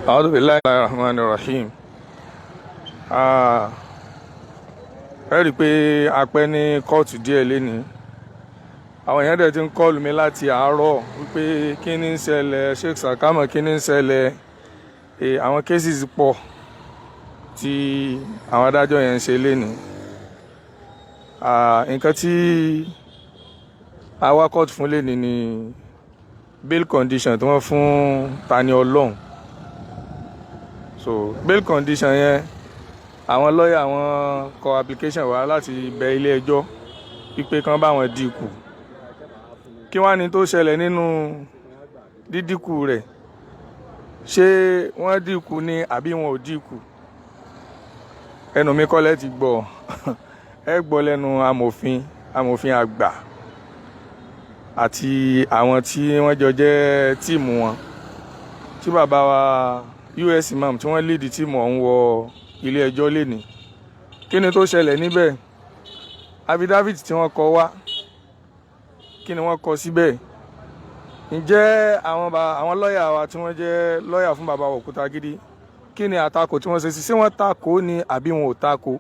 أعوذ بالله الرحمن الرحيم. Ẹ rí i pé a pẹ́ ní kóòtù díẹ̀ lénìí. Àwọn èèyàn dẹ̀ ti ń call mi láti àárọ̀ wípé kí ni ń ṣẹlẹ̀, Sheikh Sakama, kí ni ń ṣẹlẹ̀? Àwọn cases pọ̀ tí àwọn adájọ́ yẹn ń ṣe lénìí. Nǹkan tí a wá kóòtù fún lénìí ni bail condition tí wọ́n fún Tani Olohun. So bail condition yẹn, àwọn lọ́ọ̀yà wọn kọ application wá láti bẹ ilé ẹjọ́ wípé kán bá wọn dínkù. Kí wá ní tó ṣẹlẹ̀ nínú dídínkù rẹ̀? Ṣé wọ́n dínkù ni àbí wọn ò dínkù? Ẹnu mi kọ́ lẹ́ ti gbọ́. Ẹ gbọ́ lẹ́nu amòfin àgbà àti àwọn tí wọ́n jọ jẹ́ team wọn, tí bàbá wa US Imam tí wọ́n lead team ọ̀hún wọ ilé ẹjọ́ lénìí. Kí ni tó ṣẹlẹ̀ níbẹ̀? Affidavit tí wọ́n kọ wá, kí ni wọ́n kọ síbẹ̀? Ǹjẹ́ àwọn lọ́ọ̀yà wa tí wọ́n jẹ́ lọ́ọ̀yà fún bàbá Òkútagídí, kí ni àtakò tí wọ́n ṣe sí? Ṣé wọ́n takò ní àbí wọn ò takò?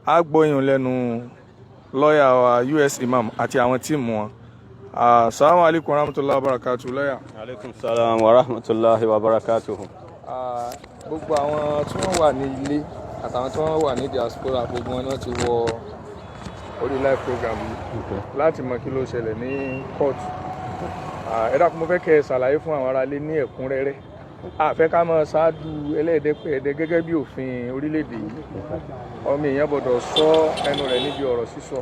Á gbọ́yìn lẹ́nu lọ́ọ̀yà wa US Imam àti àwọn team wọn. Assalamu alaikum warahmatullahi wabarakatuh, lọ́ọ̀yà. Aleykum salaam wa rahmatulahi wa barakatuhu. Gbogbo àwọn tí wọ́n wà ní ilé àtàwọn tí wọ́n wà ní diaspora, gbogbo wọn ni wọ́n ti wọ orí live program yìí láti mọ kí ló ṣẹlẹ̀ ní court. Ẹ dákun, mo fẹ́ kẹ́ ẹ ṣàlàyé fún àwọn aráalé ní ẹ̀kúnrẹ́rẹ́. A fẹ́ ká máa ṣáájú ẹlẹ́ẹ̀dẹ́pẹ̀ẹ́dẹ́. Gẹ́gẹ́ bí òfin orílẹ̀-èdè yìí, ọmọ èèyàn gbọ́dọ̀ sọ ẹnu rẹ̀ níbi ọ̀rọ̀ sísọ,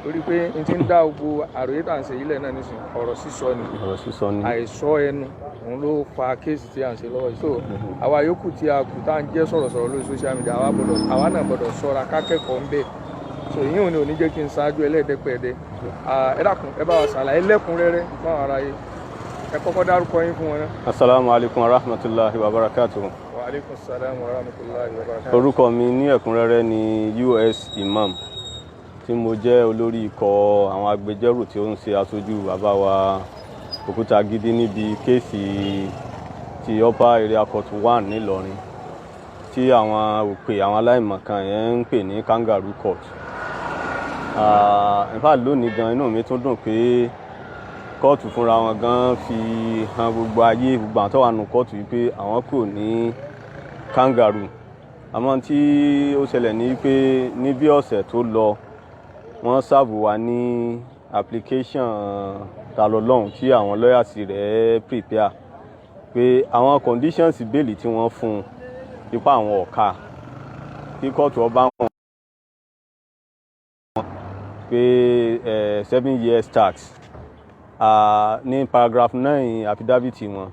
torí pé n ti ń dá gbogbo àròyé tá à ń ṣe yìí lẹ̀ náà nísìnyí, ọ̀rọ̀ sísọ ni. Ọ̀rọ̀ sísọ ni. Àìsọ ẹnu òun ló fa case tí à ń ṣe lọ́wọ́ yìí. So àwa yòókù tí a kù tá à ń jẹ́ sọ̀rọ̀sọ̀rọ̀ lórí social media, àwa náà gbọ́dọ̀ ṣọ́ra, ká kẹ́kọ̀ọ́ ń bẹ̀. So ìyẹn ò ní ò ní jẹ́ kí n ṣáájú ẹlẹ́ẹ̀dẹ́pẹ̀ẹ́dẹ́. Ẹ dákun, ẹ bá wa ṣàlàyé lẹ́kùnrẹ́rẹ́ fún àwọn aráyé. Ẹ kọ́kọ́ dárúkọ yín fún wọn náà. Asalaamu alaykum wa rahmatulahi wa barakatuhu. Wa aleykum salaam wa rahmatulahi wa barakatuh. Orúkọ mi ní ẹ̀kúnrẹ́rẹ́ ni US Imam, tí mo jẹ́ olórí ikọ̀ àwọn agbẹjọ́rò tí ó ń ṣe aṣojú bàbá wa Òkútagídí níbi case ti Upper Area Court 1 nílọrin, tí àwọn òpè, àwọn aláìmọ̀kan yẹn ń pè ní kangaroo court. In fact, lónìí gan, inú mi tún dùn pé kóòtù fúnra wọn gan fi hàn gbogbo ayé, gbogbo àwọn tó wà nù kóòtù yìí, pé àwọn kò ní kangaroo. Àmọ́ tí ó ṣẹlẹ̀ ní pé ní bí ọ̀sẹ̀ tó lọ, wọ́n serve wa ní application Ta Lọ́lọ́hun tí àwọn lawyers rẹ̀ prepare, pé àwọn conditions bail tí wọ́n fún un, ipá àwọn ọ̀ka kí kóòtù ọba wọn pé 7 years tax ní paragraph 9 affidavit wọn.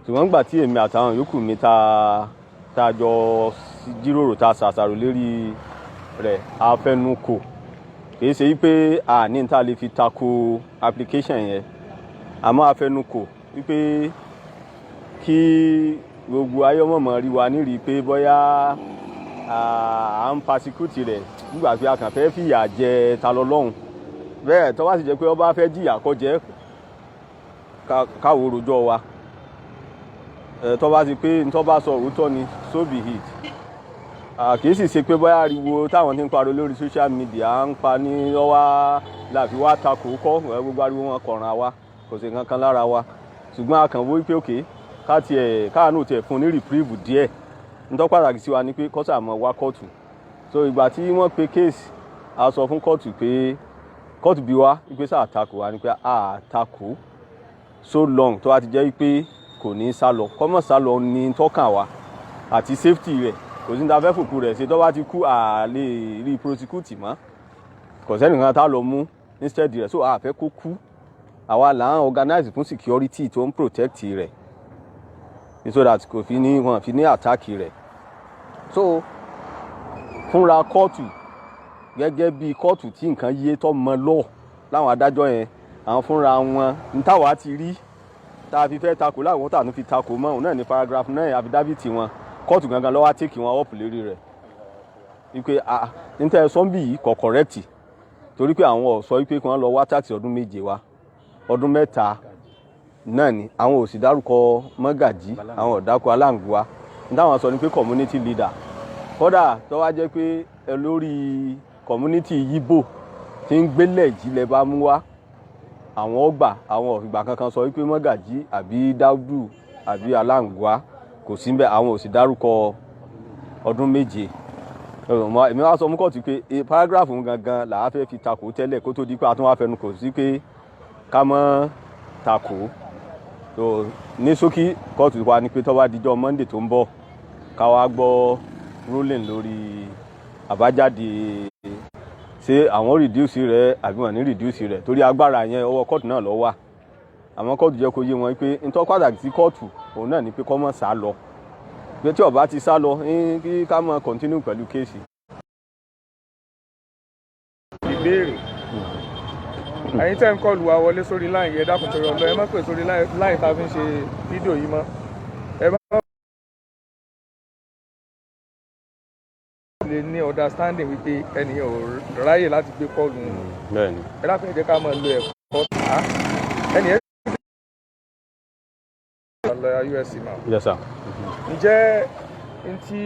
Ṣùgbọ́n nígbà tí èmi àtàwọn yòókù mi tá a jọ jíròrò, tá a ṣàṣàrò lérí rẹ̀, a fẹnu kò. Kìí ṣe wípé a ní tá a lè fi tako application yẹn, àmọ́ a fẹnu kò wípé kí gbogbo ayọ́mọ̀mọ́ rí wa nírìí pé bóyá à ń persecute rẹ̀ nígbà tí a kàn fẹ́ fìyà jẹ Ta Lọ́lọ́hun. Bẹ́ẹ̀ tó bá sì jẹ́ pé ó bá fẹ́ jìyà, kó jẹ́ káwo rojọ́ wa. Tó bá ti pé ntọ́ bá sọ òótọ́ ni, so be it. Kì í sì ṣe pé bóyá ariwo táwọn ti ń pariwo lórí social media ń pa ní lọ́wọ́ láfi wá takò kọ́. Gbogbo ariwo wọn kọ̀ràn wa, kò sí nǹkan kan lára wa. Ṣùgbọ́n a kàn wó pé òkè ká tiẹ̀ káàánú tiẹ̀ fún ní reprieve díẹ̀. Ntọ́ pàtàkì sí wa ni pé kọ́sà mọ̀ wá kóòtù. So ìgbà tí wọ́n pe case, a sọ fún kóòtù pé kóòtù bí wa wípé sáà takò wa ni pé a takò so long tó bá ti jẹ́ wípé kò ní sá lọ, kọ́mọ̀ sá lọ ní tọ́kàn wa àti safety rẹ̀. Kò sí ní ta fẹ́ fòkú rẹ̀ ṣe. Tó bá ti kú, à lè rí prosecute mọ́, kò sẹ́nìkan tá lọ mú instead rẹ̀. So a fẹ́ kó kú. Àwa là ń organize fún security tó ń protect rẹ̀ so that kò fi ní wọn fi ní attack rẹ̀. So fúnra kóòtù, gẹ́gẹ́ bí kóòtù tí nǹkan yé, tó mọ lọ́ọ̀ láwọn adájọ́ yẹn, àwọn fúnra wọn ní táwa ti rí tá a fi fẹ́ takò láwọn tá a tún fi takò mọ́ òun náà ní paragraph 9 affidavit wọn. Kóòtù gangan ló wá take wọn up lérí rẹ̀ wípé ah, níta sọ́ńbì yìí kò correct, torí pé àwọn ò sọ wípé kí wọ́n lọ wá tax ọdún 7 wá, ọdún 3. Náà ni àwọn ò sì dárúkọ mọ́gàjí, àwọn ò dárúkọ aláǹgbá. Ní táwọn sọ ni pé community leader, kódà tó wá jẹ́ pé olórí community Yíbò tí ń gbélẹ̀ jí lẹ bá mú wá, àwọn ọgbà. Àwọn òfìgbà kankan sọ wípé mọ́gàjí àbí Dáúdù àbí aláǹgbá kò sí níbẹ̀. Àwọn ò sì dárúkọ ọdún 7. Èmi wá sọ mú kóòtù pé paragraph gangan làá fẹ́ fi takò tẹ́lẹ̀, kó tó di pé a tún wá fẹnu kò sí pé ká mọ́ takò. So ní ṣókí, kóòtù wa ní pé tó bá dijọ́ Monday tó ń bọ̀, ká wá gbọ́ ruling lórí àbájáde, ṣé àwọn reduce rẹ̀ àbí wọ́n ní reduce rẹ̀, torí agbára yẹn, ọwọ́ kóòtù náà ló wà. Àmọ́ kóòtù jẹ́ kó yé wọn pé ntọ́ pàtàkì sí kóòtù òun náà ni pé kó má sá lọ, pé tí ó bá ti sá lọ, kí ká máa continue pẹ̀lú case. Ìbéèrè, ẹ̀yin tẹ́ ń call wa wọlé sórí line yẹn, dákun torí ọlọ́, ẹ má pè sórí line tá a fi ń ṣe fídíò yìí mọ́. Ẹ bá lè ní understanding wípé ẹnìyẹn ò ráyè láti gbé call wọn. Ẹ dákun, ẹ jẹ́ ká máa lo ẹ̀kọ́ ẹnìyẹn lọ́yà USC ma. Yes, sir. Ǹjẹ́ n tí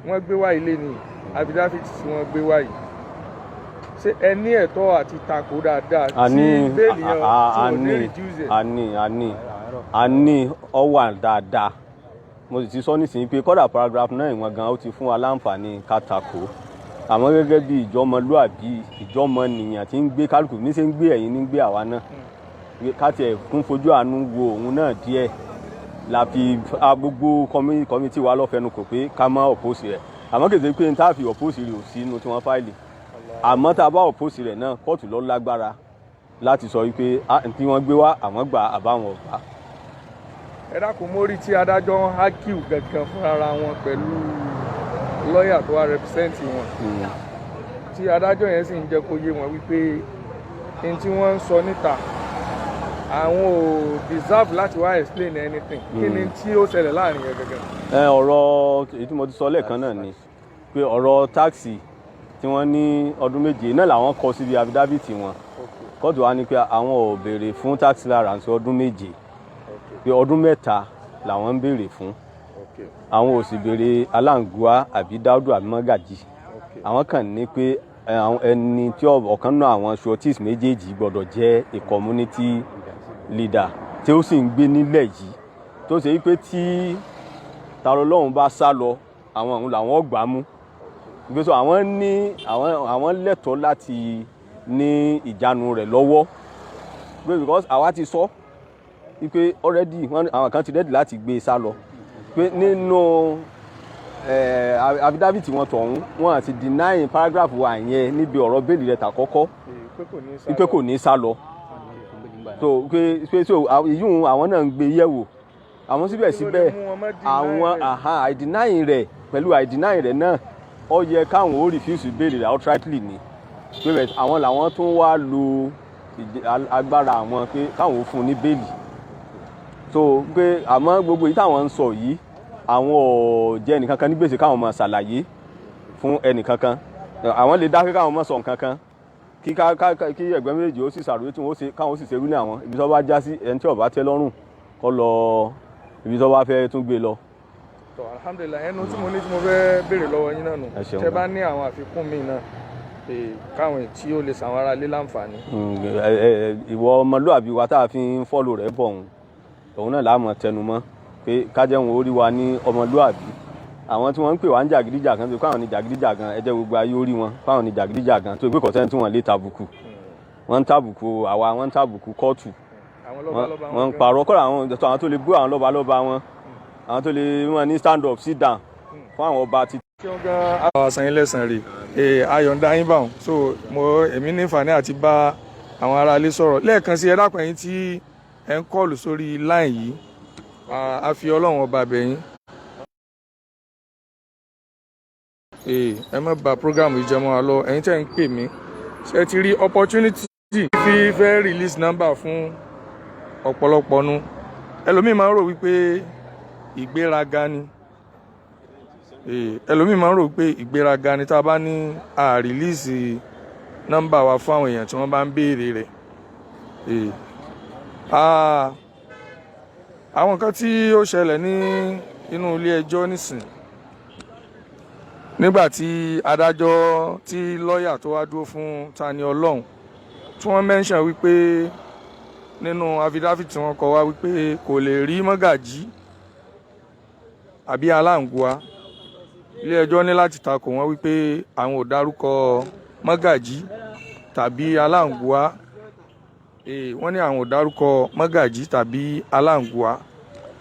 wọ́n gbé wá ilé ni affidavit tí wọ́n gbé wá yìí, ṣé ẹ ní ẹ̀tọ́ àti takò dáadáa tí bail yẹn tí ò ní reduce ẹ̀? A ní ọ wà dáadáa. Mo sì ti sọ nísìnyí pé kódà paragraph 9 wọn gan, ó ti fún wa láǹfààní ká takò. Àmọ́ gẹ́gẹ́ bí ìjọmọlúàbí, ìjọmọnìyàn tí ń gbé kálukú ní ṣe ń gbé ẹ̀yìn ní gbé àwa náà, ká tiẹ̀ kún fojú àánú wo òun náà díẹ̀ la fi gbogbo committee wa lọ́fẹ̀ẹ́nu kò pé ká má oppose rẹ̀. Àmọ́ kìí ṣe pé n tá fi oppose rẹ̀ ò sí inú tí wọ́n file. Àmọ́ tá a bá oppose rẹ̀ náà, kóòtù ló lágbára láti sọ wípé tí wọ́n gbé wá, àwọn gbà àbáwọn ò gbà. Ẹ dákun, mórí tí adájọ́ ń argue gangan fúnra wọn pẹ̀lú lọ́ọ̀yà tó wá represent wọn, tí adájọ́ yẹn sì ń jẹ́ kó yé wọn wípé n tí wọ́n ń sọ níta, àwọn ò deserve láti wá explain anything. Kí ni tí ó ṣẹlẹ̀ láàrin yẹn gangan? Ẹ ọ̀rọ̀ èyí tí mo ti sọ lẹ́ẹ̀kan náà ni pé ọ̀rọ̀ tax tí wọ́n ní ọdún 7 náà làwọn kọ síbi affidavit wọn. Kóòtù wa ní pé àwọn ò béèrè fún tax clearance ọdún 7, pé ọdún 3 làwọn ń béèrè fún. Àwọn ò sì béèrè aláǹgùá àbí Dáúdù àbí mọ́gàjì. Àwọn kàn ní pé ẹni tí ọ̀kan náà, àwọn sureties méjèèjì gbọ́dọ̀ jẹ́ a community leader tí ó sì ń gbé nílẹ̀ yìí, tó ṣe wípé tí Talọ́lọ́hun bá sá lọ, àwọn òun làwọn gbà á mú. Gbèsò àwọn ní àwọn lẹ́tọ̀ọ́ láti ní ìjánu rẹ̀ lọ́wọ́, pé because àwa ti sọ wípé already wọ́n àwọn kan ti ready láti gbé e sá lọ, pé nínú affidavit wọn tọ̀hún, wọn àti deny paragraph wa yẹn níbi ọ̀rọ̀ bail rẹ̀ tàkọ́kọ́, pé kò ní sá wípé kò ní sá lọ. So pé so ìyún àwọn náà ń gbé yẹ̀wò. Àwọn síbẹ̀síbẹ̀ àwọn àìdínáyìn rẹ̀, pẹ̀lú àìdínáyìn rẹ̀ náà, ó yẹ káwọn ó refuse bail rẹ̀ outrightly ni, pé bẹ́ẹ̀ àwọn làwọn tún wá lo agbára àwọn pé káwọn ó fún un ní bail. So pé àmọ́ gbogbo èyí táwọn ń sọ yìí, àwọn ò jẹ́ ẹnìkankan ní gbèsè káwọn máa ṣàlàyé fún ẹnìkankan. Àwọn lè dákẹ́, káwọn máa sọ nǹkan kan, kí ká ká kí ẹgbẹ́ méjèèjì ó sì ṣàròyé tí wọ́n ó ṣe, káwọn ó sì ṣerú ní àwọn ibi tó bá já sí. Ẹni tí ó bá tẹ́ lọ́rùn, kó lọ ibi tó bá fẹ́ tún gbé lọ. Tọ, alhamdulillahi. Ẹnu tí mo ní tí mo fẹ́ béèrè lọ́wọ́ yín náà nù. Ẹ ṣeun Tẹ́ bá gan. ní àwọn àfikún míì náà, káwọn tí ó lè sàwọn ará ilé láǹfààní. Ìwọ ọmọlúàbí wa tá a fi ń follow rẹ̀ bọ̀, òun òun náà láàmú tẹnumọ́ pé kájẹ́ wọn ó rí wa ní ọmọlúàbí. Àwọn tí wọ́n ń pè wá ń jàgídíjàgan, tó káwọn ní jàgídíjàgan, ẹ jẹ́ gbogbo ayé ó rí wọn káwọn ní jàgídíjàgan, tó pé kọ̀sẹ́ni tí wọ́n lè tàbùkù. Wọ́n ń tàbùkù àwa, wọ́n ń tàbùkù kóòtù. Àwọn lọ́balọ́ba. Wọ́n ń parọ́ kọ́ra àwọn tó lè bú àwọn lọ́balọ́ba wọn, àwọn tó lè wọ́n ní stand up, sit down fún àwọn ọba ti. Ṣé gan àwọn àṣàyàn lẹ́sàn rè é, ayọ̀ǹda yín báwọn. So mo èmi ní ìfàní àti bá àwọn ará ilé sọ̀rọ̀ lẹ́ẹ̀kan sí. Ẹ dákun, ẹ̀yin tí ẹ ń call sórí line yìí, a fi Ọlọ́run ọba bẹ̀ yín, ẹ má bà program yìí jẹ́ mọ́ wa lọ. Ẹ̀yin tẹ́ ń pè mí, ṣe ti rí opportunity fi fẹ́ release number fún ọ̀pọ̀lọpọ̀ nu. Ẹlòmíì máa ń rò wípé ìgbéraga ni. Ẹlòmíì máa ń rò pé ìgbéraga ni tá a bá ní a release nọ́mbà wa fún àwọn èèyàn tí wọ́n bá ń béèrè rẹ̀. Ah, Àwọn nǹkan tí ó ṣẹlẹ̀ ní inú ilé ẹjọ́ nísìn, nígbà tí adájọ́, tí lọ́ọ̀yà tó wá dúró fún Tani Olohun, tí wọ́n mention wípé nínú affidavit tí wọ́n kọ wá wípé kò lè rí mọ́gàjí àbí aláǹgùá, ilé ẹjọ́ ní láti takò wọ́n wípé àwọn ò dárúkọ mọ́gàjí tàbí aláǹgùá. Wọ́n ní àwọn ò dárúkọ mọ́gàjí tàbí aláǹgùá,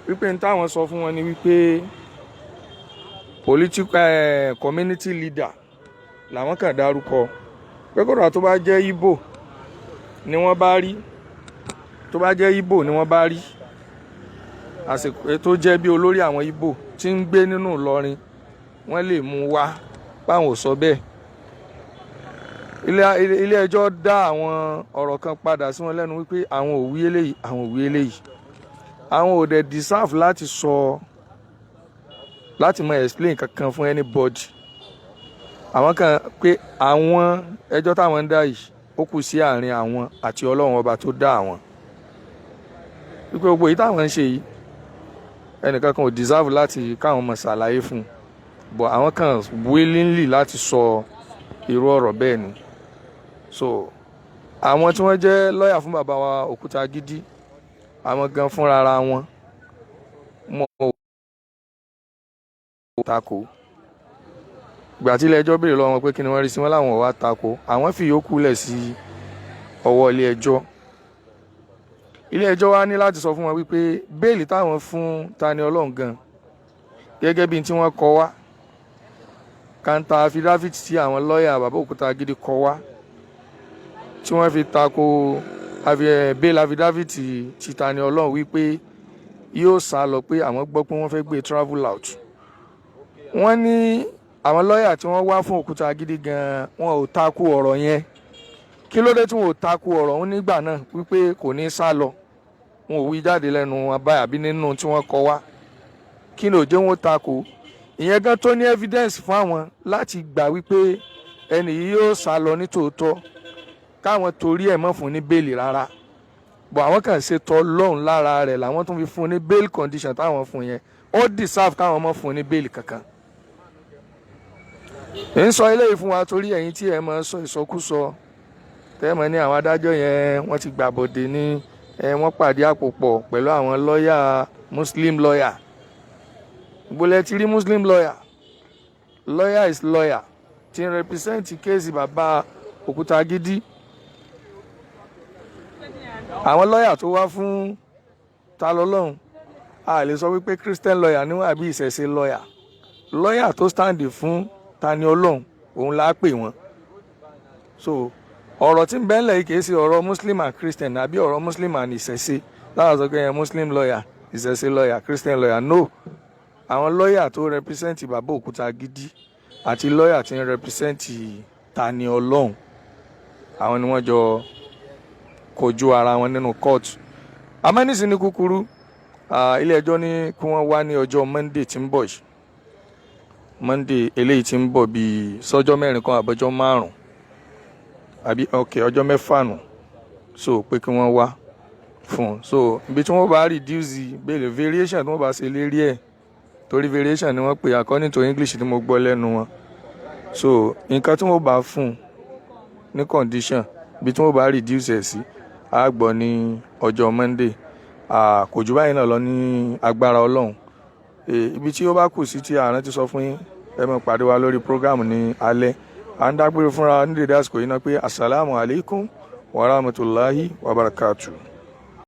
wípé ní táwọn sọ fún wọn ni wípé political community leader làwọn kàn dárúkọ, pé kódà tó bá jẹ́ Ìgbò ni wọ́n bá rí, tó bá jẹ́ Ìgbò ni wọ́n bá rí, àsìkò tó jẹ́ bí olórí àwọn Ìgbò tí ń gbé nínú Ìlọrin, wọ́n lè mú wá, páwọn ò sọ bẹ́ẹ̀. Ilé ẹjọ́ dá àwọn ọ̀rọ̀ kan padà sí wọn lẹ́nu wípé àwọn ò wí eléyìí, àwọn ò wí eléyìí, àwọn ò dẹ̀ deserve láti sọ, láti máa explain kankan fún anybody. Àwọn kan pé àwọn ẹjọ́ táwọn ń dá yìí, ó kù sí àárín àwọn àti Ọlọ́run Ọba tó dá àwọn, wípé gbogbo èyí táwọn ń ṣe yìí, ẹnìkan kan ò deserve láti káwọn mọ̀ ṣàlàyé fún un, but àwọn kan willingly láti sọ irú ọ̀rọ̀ bẹ́ẹ̀ ni. So àwọn tí wọ́n jẹ́ lọ́ọ̀yà fún bàbá wa Òkútagídí, àwọn gan fúnra ara wọn mọ̀ ò takò. Ìgbà tí ilé ẹjọ́ béèrè lọ́wọ́ wọn pé kí ni wọ́n rí sí wọn, láwọn ò wá takò, àwọn fi yòókù lẹ̀ sí ọwọ́ ilé ẹjọ́. Ilé ẹjọ́ wa ní láti sọ fún wọn wípé bail táwọn fún Tani Olohun gan, gẹ́gẹ́ bí tí wọ́n kọ wá, counter affidavit tí àwọn lọ́ọ̀yà bàbá Òkútagídí kọ wá, tí wọ́n fi tako bail affidavit ti Tani Olohun wípé yóò sá lọ, pé àwọn gbọ́ pé wọ́n fẹ́ gbé travel out. Wọ́n ní àwọn lọ́ọ̀yà tí wọ́n wá fún Òkútagídí gan, wọn ò takò ọ̀rọ̀ yẹn. Kí ló dé tí wọn ò takò ọ̀rọ̀ ọ̀hún nígbà náà wípé kò ní sá lọ? Wọn ò wí jáde lẹ́nu wọn báyìí àbí nínú tí wọ́n kọ wá. Kí ni ò jẹ́ wọn takò ìyẹn gan tó ní evidence fún àwọn láti gbà wípé ẹnì yìí yóò sá lọ ní tòótọ́, káwọn torí ẹ̀ mọ́ fún ní bail rárá? Bọ̀ àwọn kàn ṣe tọ́ lọ́hùn lára rẹ̀ làwọn tún fi fún ní bail condition táwọn fún yẹn. Ó deserve káwọn mọ́ fún ní bail kankan. Ń sọ eléyìí fún wa torí ẹ̀yin tí ẹ máa sọ ìsọkúsọ, tẹ́ mọ̀ ní àwọn adájọ́ yẹn, wọ́n ti gbàbọ̀dé ní ẹ, wọ́n pàdé àpò pọ̀ pẹ̀lú àwọn lọ́ọ̀yà, Muslim lawyer. Gbọ́lẹ̀ ti rí Muslim lawyer? Lawyer is lawyer tí ń represent case bàbá Òkútagídí. Àwọn lọ́ọ̀yà tó wá fún Ta lọ́lọ́run, a lè sọ wípé Christian lawyer níwọ̀n àbí ìṣẹ̀ṣe lawyer. Lawyer tó stand fún Tani Olohun, òun la pè wọ́n. So ọ̀rọ̀ tí ń bẹ ńlẹ̀ yìí kìí ṣe ọ̀rọ̀ Muslim and Christian àbí ọ̀rọ̀ Muslim and ìṣẹ̀ṣe láwọn sọ pé yẹn Muslim lawyer, ìṣẹ̀ṣe lawyer, Christian lawyer. No, àwọn lawyer tó represent bàbá Òkútagídí àti lawyer tí ń represent Tani Olohun, àwọn ni wọ́n jọ kojú ara wọn nínú court. Àmọ́ nísìnyí kúkúrú, ilé ẹjọ́ ní kí wọ́n wá ní ọjọ́ Monday tí ń bọ̀ yìí, Monday eléyìí tí ń bọ̀, bíi sọ́jọ́ 4 kan àbọ̀jọ́ 5 àbí, ok, ọjọ́ 6 nù. So pé kí wọ́n wá fún un. So ibi tí wọ́n bá reduce bail, variation tí wọ́n bá ṣe lérí ẹ̀, torí variation ni wọ́n pè according to English tí mo gbọ́ lẹ́nu wọn. So nǹkan tí wọ́n bá fún un ní condition, ibi tí wọ́n bá reduce ẹ̀ sí, á gbọ́ ní ọjọ́ Monday. Kò jù báyìí náà lọ ní agbára Ọlọ́run. Ibi tí ó bá kù sí tí ààrẹ ti sọ fún yín, ẹ máa pàdé wa lórí program ní alẹ́. À ń dágbére fúnra ní dédé àsìkò yìí náà pé asalaamu alaykum wa rahmatulahi wa barakatuh.